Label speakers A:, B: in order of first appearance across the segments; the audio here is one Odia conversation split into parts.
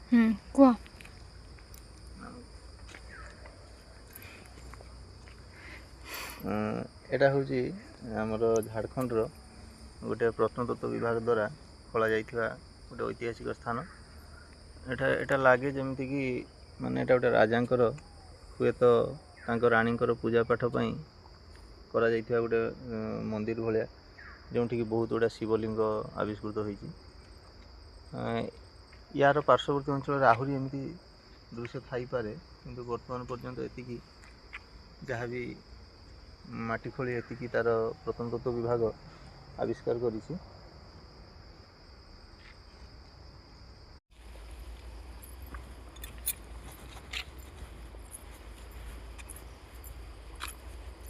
A: ହୁଁ, କୁହ।
B: ଏଇଟା ହେଉଛି ଆମର ଝାଡ଼ଖଣ୍ଡର ଗୋଟେ ପ୍ରତ୍ନତତ୍ତ୍ୱ ବିଭାଗ ଦ୍ୱାରା ଖୋଳା ଯାଇଥିବା ଗୋଟେ ଐତିହାସିକ ସ୍ଥାନ। ଏଇଟା ଲାଗେ ଯେମିତିକି ମାନେ ଏଇଟା ଗୋଟେ ରାଜାଙ୍କର, ହୁଏତ ତାଙ୍କ ରାଣୀଙ୍କର ପୂଜା ପାଠ ପାଇଁ କରାଯାଇଥିବା ଗୋଟେ ମନ୍ଦିର ଭଳିଆ, ଯେଉଁଠିକି ବହୁତ ଗୁଡ଼ା ଶିବଲିଙ୍ଗ ଆବିଷ୍କୃତ ହୋଇଛି। ୟାର ପାର୍ଶ୍ୱବର୍ତ୍ତୀ ଅଞ୍ଚଳରେ ଆହୁରି ଏମିତି ଦୃଶ୍ୟ ଥାଇପାରେ, କିନ୍ତୁ ବର୍ତ୍ତମାନ ପର୍ଯ୍ୟନ୍ତ ଏତିକି ଯାହା ବି ମାଟି ଖୋଳି ଏତିକି ତାର ପ୍ରତ୍ନତତ୍ତ୍ୱ ବିଭାଗ ଆବିଷ୍କାର କରିଛି।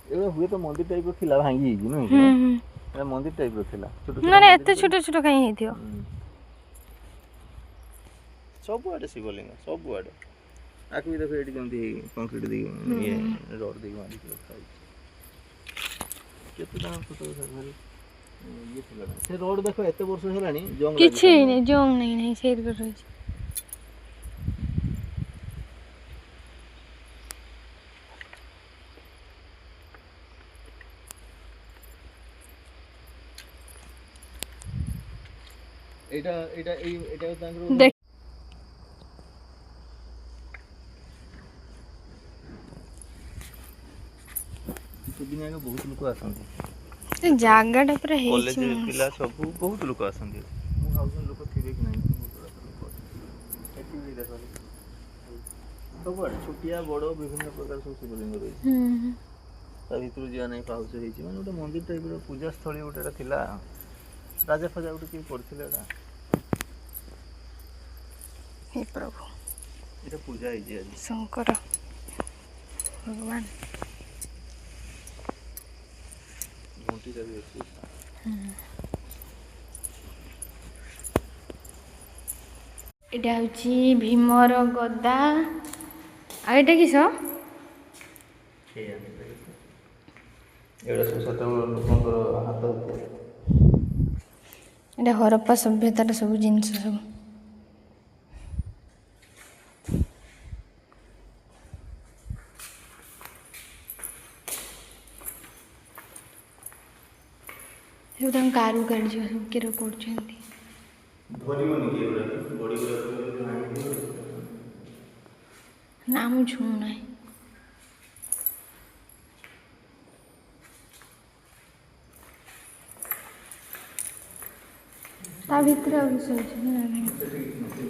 B: ଏଗୁଡ଼ା ହୁଏତ ମନ୍ଦିର ଟାଇପ୍ର ଥିଲା, ଭାଙ୍ଗି ଯାଇଛି, ନୁହେଁ କି? ଏଟା ମନ୍ଦିର ଟାଇପ୍ର ଥିଲା, ଛୋଟ ଛୋଟ
A: ନା ନା,
B: ମନ୍ଦିର
A: ଏତେ
B: ପରି।
A: ଛୋଟ ଛୋଟ କାହିଁ ହେଇଥିବ?
B: ସବୁଆଡ଼େ ଶିବଲିଙ୍ଗ, ସବୁଆଡ଼େ। ଆକୁ ବି ଦେଖ, ଏଇଠି କେମିତି କଂକ୍ରିଟ ଦେଇକି, ଇଏ ରଡ୍ ଦେଇକି ମାରିକି ରଖା ହେଇଛି। କେତେ ତାଙ୍କ ସତ କଥା, ଭାରି ଇଏ ଥିଲା ନା। ସେ ରୋଡ୍ ଦେଖ, ଏତେ ବର୍ଷ ହେଲାଣି ଜଙ୍ଗ ଲାଗି
A: କିଛି
B: ସାରିଲାଣି।
A: ହେଇନି, ଜଙ୍ଗ ନାହିଁ, ନାହିଁ, ସେଇଠି ରହିଛି।
B: ଏଇଟା ଏଇ ଏଇଟା ତାଙ୍କର
A: ଦେଖ।
B: ଶୀତ ଦିନେ ଆଗ ବହୁତ ଲୋକ ଆସନ୍ତି।
A: ସେ ଜାଗାଟା ପୁରା ହେଇଛି
B: କଲେଜ
A: ମସ୍ତ।
B: ପିଲା ସବୁ ବହୁତ ଲୋକ ଆସନ୍ତି। ମୁଁ ଭାବୁଥିଲି ଲୋକ ଥିବେ କି ନାହିଁ, ବହୁତ ଗୁଡ଼ା ଲୋକ ଅଛନ୍ତି। ଏଠି ବି ଦେଖ, ସବୁଆଡ଼େ ଛୋଟିଆ ବଡ଼ ବିଭିନ୍ନ ପ୍ରକାର ସବୁ ଶିବଲିଙ୍ଗ ରହିଛି। ତା ଭିତରୁ ଯିବା ନାହିଁ, ପାହୁଚ ହେଇଛି। ମାନେ ଗୋଟେ ମନ୍ଦିର ଟାଇପ୍ର ପୂଜାସ୍ଥଳୀ ଗୋଟେ ଏଟା ଥିଲା। ରାଜା ଫାଜା ଗୋଟେ କିଏ କରିଥିଲେ ଏଟା।
A: ହେ ପ୍ରଭୁ।
B: ଏଇଟା ପୂଜା ହେଇଛି ଆଜି।
A: ଶଙ୍କର ଭଗବାନ।
B: ଘଣ୍ଟିଟା ବି ଅଛି।
A: ଏଇଟା ହେଉଛି ଭୀମର ଗଦା। ଆଉ ଏଇଟା କିସ?
B: ଏଗୁଡ଼ା ସବୁ ସେତେବେଳେ ଲୋକଙ୍କର ହାତ ତିଆରି।
A: ଏଇଟା ହରପ୍ପା ସଭ୍ୟତାର ସବୁ ଜିନିଷ ସବୁ। ସବୁ ତାଙ୍କ କାରୁକାର୍ଯ୍ୟ ସବୁ କିଏ କରୁଛନ୍ତି।
B: ଧରିବନି କି ଏଗୁଡ଼ା ବଡ଼ି ଗୁଡ଼ା ସବୁ ଯଦି ଭାଙ୍ଗିଯିବ।
A: ନା, ମୁଁ ଛୁଉଁ ନାହିଁ। ତା ଭିତରେ ଆଉ କିଛି ଅଛି ନା ନାହିଁ?